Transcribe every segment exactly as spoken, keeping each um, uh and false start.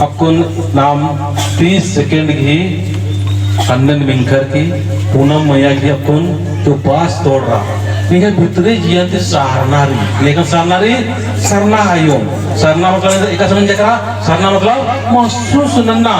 अक्कुन नाम तीस सेकंड गही खन्नन मिंखर की पूनम मइया गही अक्कुन जो उपास तोड़रआ। निंग्है भितरे जिया ती सरना रई। नेकन सरना रई, सरना आयो। सरना मतलब एका समझ जकरा, सरना मतलब महसूस नन्ना।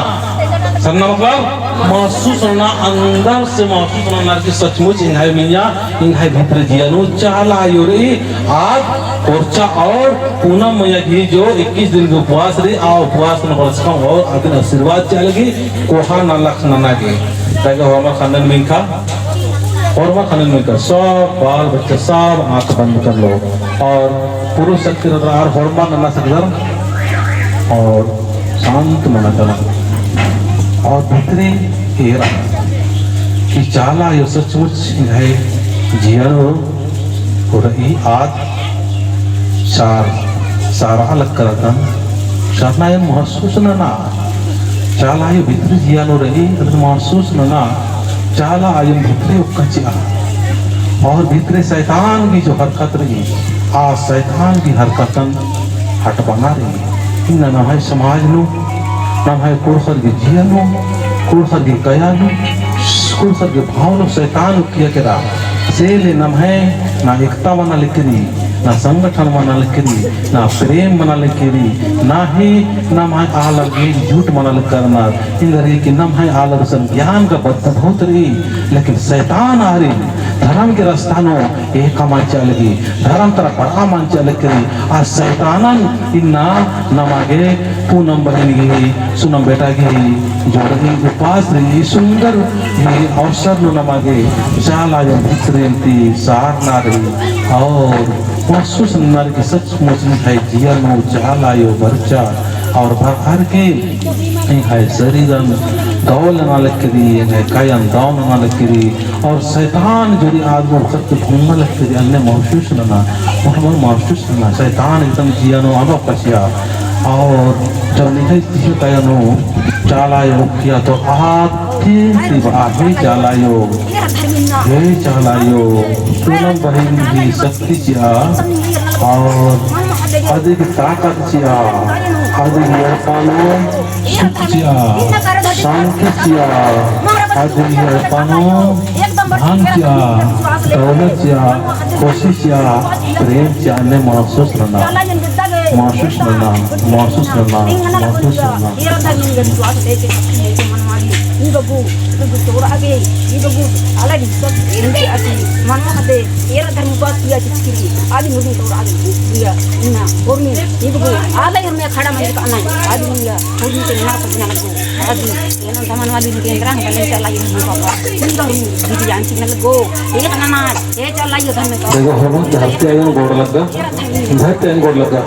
सरना मतलब महसूस नन्ना, अंदर से महसूस नन्ना कि सचमुच एंग्है मइया एंग्है भितरे जिया नू चाला आयो रई, आद ओरछा और पूनम मइया गही जो इक्कीस दिन गही उपवास रई, आ उपवास नू बरचकम और अदिन आशीर्वाद चिआ लगी, कोहा नलख नना गे। ताकि होरमा खन्नन मिंखा, होरमा खन्नन मिंखा, सब बाल बच्चा सब आँख बंद कर लो और पुरुष शक्ति रअदर आर होरमा नना सकदर और शांत मना करा और भितरे एरा कि चाला आयो सचमुच एंग्है जिया नू रई, आद सार, सारा लक्करतन सरना आयो महसूस नना। चाला आयो भितरे जिया नू रई, अदिन महसूस नना। चाला आयो भितरे ओक्का चिआ। और भितरे शैतान गही जो हरकत रई, आ शैतान गही हरकतन हटबअना रई। इन्ना नम्है समाज नू, नम्है कुँड़ुख़र गही जिया नू, कुँड़ुख़र गही कया नू, कुँड़ुख़र गही भाव नू शैतान उक्किया केरा। से ले नम्है ना एकता मना लगी रई, ना संगठन मना लगी रई, ना प्रेम मना लगी रई, ना ही नम्है आलर एकजुट मना लगी रअनर। एन्देरगे कि नम्है आलर गुसन ज्ञान गा बद्दत होत रई, लेकिन शैतान आरिन धरम गही रस्ता नू एका मल चिआ लगी, धरम तरा बरआ मल चिआ लगी रई। आ शैतानन इन्ना नमा गे पूनम बहिन गही, सुनम बेटा गही, जो रई उपास रई, सुंदर गही अवसर नू नमा गे चाला आयो भितरे ती सरना रई और महसूस नना रई कि सचमुच एंग्है जिया नू चाला आयो बरचा और बरअर की एंग्है शरीरन दव नना लगी रई, एंग्है कयन दव नना लगी रई, और शैतान जो रई आद ओर्ख़र की भुंगा लगी रई, अन्ने महसूस नना, महसूस नना, शैतान एकदम जिया नू आलो कछिया, और जब निकल जिया कया नू चाला आयो किया तो आद ती बआ हे चाला आयो, हे चाला आयो, पूनम बहिन गही शक्ति चिआ, और अदिगही ताकत चिआ, अदिगही एड़पा नू सुख चिआ, शांति चिआ, अदिगही एड़पा नू धन चिआ, दौलत चिआ, खुशी चिआ, प्रेम चिआ, अन्ने महसूस नना, महसूस नना, महसूस नना, महसूस नना। एन्देरगे होरमर धरती आयोन गोड़ लग्गा। धरती आयोन गोड़ लग्गा।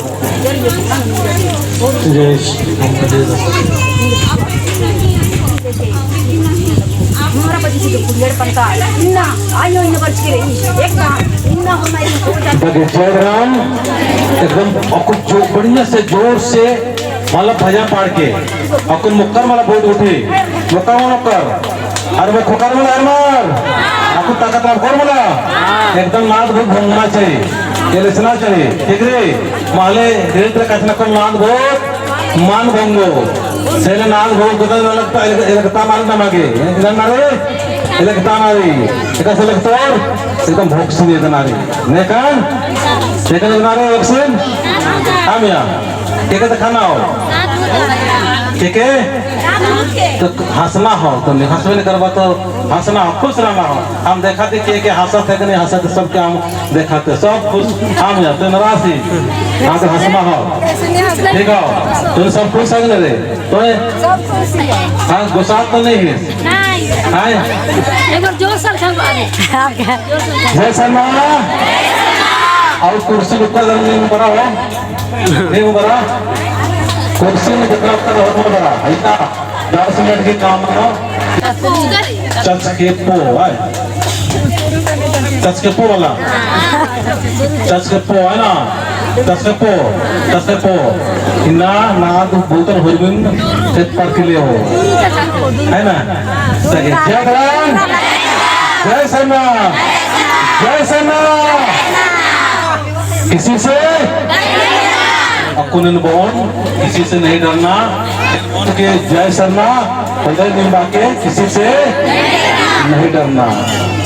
जय श्री राम। बग्गे जय राम, एकदम अक्कु जो बढ़िया से जोर से मतलब भजन पाड़ के, अक्कुन मुक्कर मला बोल उठी, मुक्कर मला मुक्कर, अरे वो खुकर मला अरे मार, अक्कु ताकत ना खोर मला, एकदम नाद भोग भोंगना चाहिए, ये लेसना चाहिए, ठीक रे? माले दिल तक कछना को नाद भोग, मान भोंगो, सेले नाद भोग को तो लगता, लगता मान ना मागे, इधर ना रे, लगता ना रे, इधर से लगता और एकदम भोग सुनिए तो ना रे, नेकान, नेकान ना रे, वक्सिन, हम या। के के तखना हो? के के? तो हँसना हो, तो नहीं हँसबे नहीं करबा तो हँसना हो, खुश रहना हो। हम देखाते के के हँसत है कि नहीं हँसत, सबके हम देखाते, सब खुश। हम या तो नाराज ही, हाँ तो हँसना हो, ठीक हो, तो सब खुश है कि नहीं रे? तो ये, हाँ, गुस्सा तो नहीं है? नहीं। हाँ? एक बार जोर से उठाओ। जय सरना। और कुर्सी ऊपर जरा नहीं ऊपर आओ। नहीं ऊपर आ। कुर्सी में जितना ऊपर हो, ऊपर आ। ऐसा दस मिनट के काम हो। चचकेपो, है। चचकेपो वाला। चचकेपो, है ना? तसेपो, तसेपो, इन्ना नाद बोतल होरबिन खेत पर के लिए हो, है ना? सही। जय धर्म, जय सरना, जय सरना। किसी से? अक्कुन एन बओन किसी से नहीं डरना, एन बओन के जय सरना, हृदय निम्बा के किसी से नहीं डरना।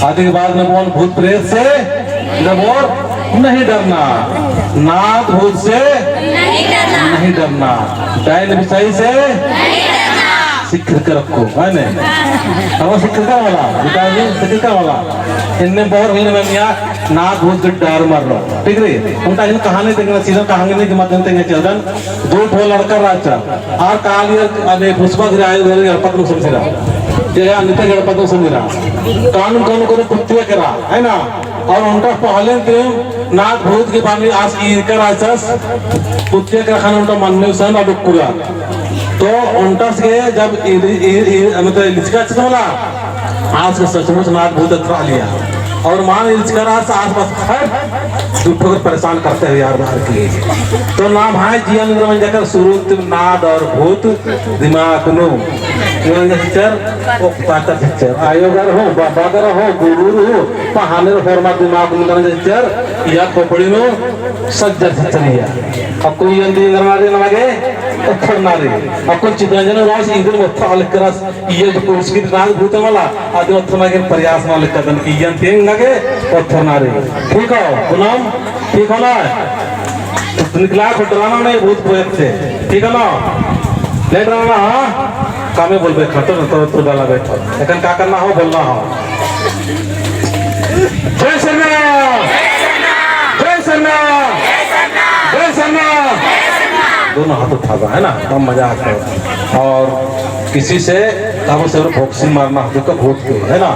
आदि के बाद में बओन भूत प्रेत से, जब और नहीं डरना, नाद भूत से नहीं डरना, डाइन बिसाही से नहीं डरना। सिखर कर रखो, है ने? अब सिखर का वाला, बेटा जी, सिखर का वाला। इन्ने बहुत ही में मिया नाद भूत के डर मर रहो, ठीक रही? उनका इन कहानी देखना, सीधा कहानी नहीं के माध्यम से चल दन। दो ठो लड़का रहचा, आर काल ये अने पुष्पा गिरा आयो, गणपत लोग समझ रहा। ये यहाँ नित्य गणपत लोग समझ रहा। कानून, कानून करो, कुत्ते करा, है ना? और उनका पहले दिन नाद भूत के बारे में आस ईरका राचस, कुत्ते का खाना उनका मन में उसन अडुकुरा। तो उनका से जब इ-, इ-, इ-, मतलब इलिचका चतमला, आस के सचमुच नाद भूत अतरा लिया। और मान इलिचका रास आसपास हर दुख को परेशान करते हैं यार बाहर की। तो नाम है जिया निंद्रा मंजा कर सुरुत नाद और भूत दिमाग नो। ये मंजा चिच्चर, ओक्ता कर चिच्चर। आयो गर हो, बाबा गर हो, गुरु हो, पहाने रो फरमा दिमाग नो मंजा चिच्चर, या खोपड़ी नो सज्जर चिच्चर या। अब कोई यंदी करना रे नमागे, तो फरना रे। अब कोई चितरंजन रास इधर मत्था अलग करास, ये जो कोर्स की नाद भूत मला, आदि ओथरना के प्रयास ना लिखा दन कि यन तेंग ना के ओथरना रे। ठीक हो, पूनम? ठीक हो ना? तो निकला को डराना नहीं भूत प्रेत से। ठीक है ना? नहीं डराना, हाँ? कामे बोलबे खातर ना तो, तो डाला बैठो। लेकिन का करना हो, बोलना हो। जय सरना! जय सरना! जय सरना! दोनों हाथ उठावा, है ना? तब मजा आता है। और किसी से, तब से और boxing मारना, जो का भूत के, है ना?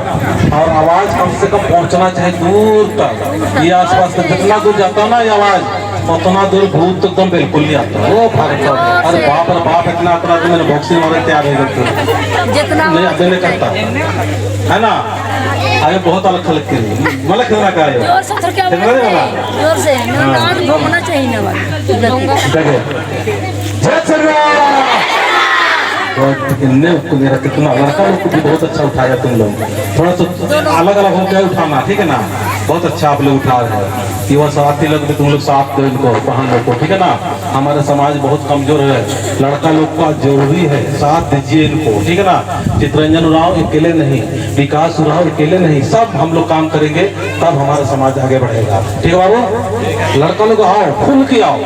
और आवाज कम से कम पहुंचना चाहिए दूर तक। ये आसपास तक जितना दूर जाता ना ये आवाज, उतना दूर भूत तो एकदम बिल्कुल नहीं आता। वो भागता है। अरे बाप रे बाप, इतना, इतना तो मैंने boxing मारे तैयार है करते। जितना नहीं, अबे नहीं करता। है ना? अरे बहुत अलग खलक के लिए। मला खेलना का है? जोर से थोड़ा क्या खेलना नहीं वाला? जोर से। हाँ। नाद भोंकना चाहिए ना वाला। जय सरना। तो इनने को मेरा कितना लड़का लोग को भी बहुत अच्छा उठाया तुम लोग। थोड़ा सा अलग-अलग होकर उठाना, ठीक है ना? बहुत अच्छा आप लोग उठा रहे हो। युवा साथी लोग भी तुम लोग साथ दो इनको, बहन लोग को, ठीक है ना? हमारा समाज बहुत कमजोर है, लड़का लोग का जरूरी है, साथ दीजिए इनको, ठीक है ना? चितरंजन उराँव अकेले नहीं, विकास उराँव अकेले नहीं, सब हम लोग काम करेंगे, तब हमारा समाज आगे बढ़ेगा। ठीक है बाबू, लड़का लोग आओ, खुल के आओ।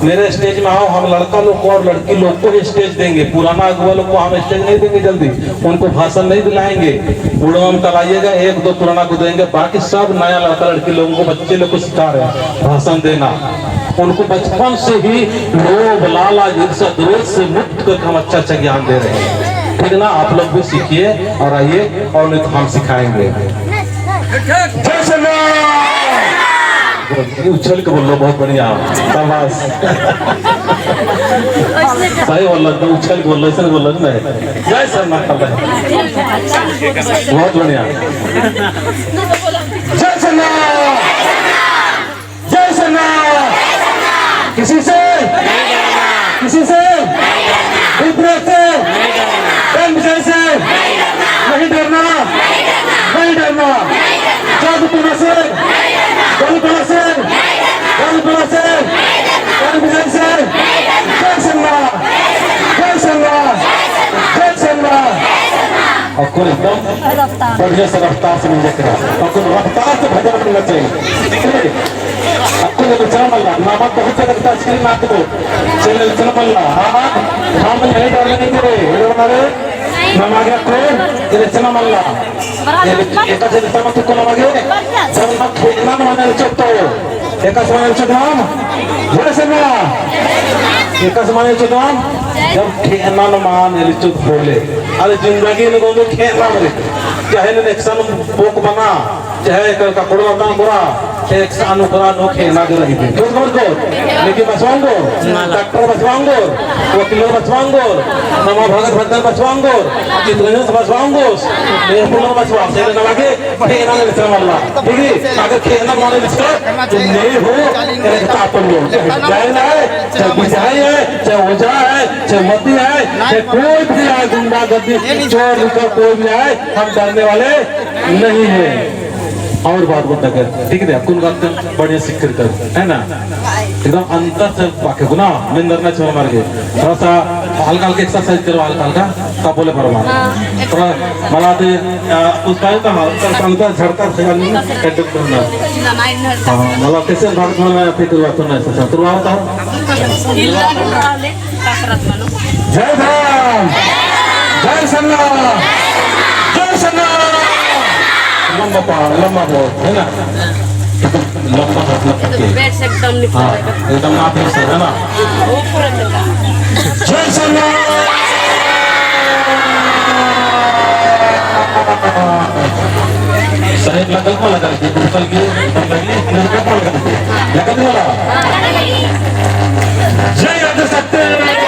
मेरे stage में आओ, हम लड़का लोग को और लड़की लोग को ही stage देंगे। पुराना अगुआ लोग को हम stage नहीं देंगे जल्दी, उनको भाषण नहीं दिलाएंगे। उड़ान कराइएगा, एक दो पुराना को देंगे, बाकी सब नया लड़का लड़की लोगों को, बच्चे लोग को सिखा रहे हैं भाषण देना। उनको बचपन से ही लोभ, लालच, ईर्ष्या, द्वेष से मुक्त करके हम अच्छा अच्छा ज्ञान दे रहे हैं। ठीक है ना? आप लोग भी सीखिए और आइए और नहीं तो हम सिखाएंगे। जय सरना। उछल के बोल लो, बहुत बढ़िया, शाबाश। सही बोल लो, एकदम उछल के बोल लो, ऐसे बोल लो ना। जय सरना, बहुत बढ़िया। जय सरना। जय सरना। किसी से? किसी से? विप्र से? धर्म से? नहीं डरना। नहीं डरना। जादू टोना से? जादू टोना से? जादू टोना से? धर्म से? जय सरना। जय सरना। जय सरना। और कौन एकदम बढ़िया से रफ्तार से मिल जाएगा। और कौन रफ्तार से भजन मिलना चाहिए। अक्कुन एदोर चना मल्ला, नाम बहुत जगह ता screen नाम तो। चैनल चना मल्ला, हाँ, हाँ, हम नहीं डर नहीं करे, ये हमारे नाम आ गया कौन? एदोर चना मल्ला। ये एका चैनल चना तो कौन आ गया? जब ना खेलना माने चुप तो। एका समय चुप नाम, बोले से ना। एका समय चुप नाम, जब खेलना माने चुप बोले। अरे जिंदगी में को खेलना मरे। चाहे ने एकसन पोक बना, चाहे एक कपड़ा लत्ता कोरा, चाहे एकसन कोरा नो खेलना जो रही थी। तो समझ को, लेकिन बचवाओ को, डॉक्टर बचवाओ को, वकील बचवाओ को, नमा भगत भगत बचवाओ को, चित्रंजन बचवाओ को, ये पुनः बचवाओ, से लगा के खेलना में चला मल्ला। ठीक है? अगर खेलना माने इसका, तो नहीं हो, अरे तापन लो। चाहे जाए ना है, चाहे बुझाई है, चाहे ओझा है, चाहे मती है, चाहे कोई भी आए, गुंडागर्दी, चोर, लुटेरा कोई भी आए, हम डरने वाले नहीं है। और बात बता कर, ठीक है, अक्कुन बात कर, बढ़िया सिक्खर कर, है ना? एकदम अंदर से बाके गुना, मेंदर ना छोड़ मार के। थोड़ा सा हल्का हल्का exercise करो, हल्का हल्का, तब बोले परवा। हाँ। थोड़ा मला दे, आ, उस टाइम का हाँ, अंदर झड़का से गाली में, एकदम करना। हाँ, मला कैसे भारत में मैं फिर बात सुनना है, सर, शुरुआत है। जय धर्म, जय सरना, जय सरना। लंबा पा, लंबा बोल, है ना? लंबा हाथ ना पकड़े। Base एकदम निकल हाँ, एकदम ना फिर से, है ना? जय सरना। साहेब लगल मा लगल, ये कुर्ता लगी, लगी, लगी मा लगल, लगल वाला। जय आदिशक्ति।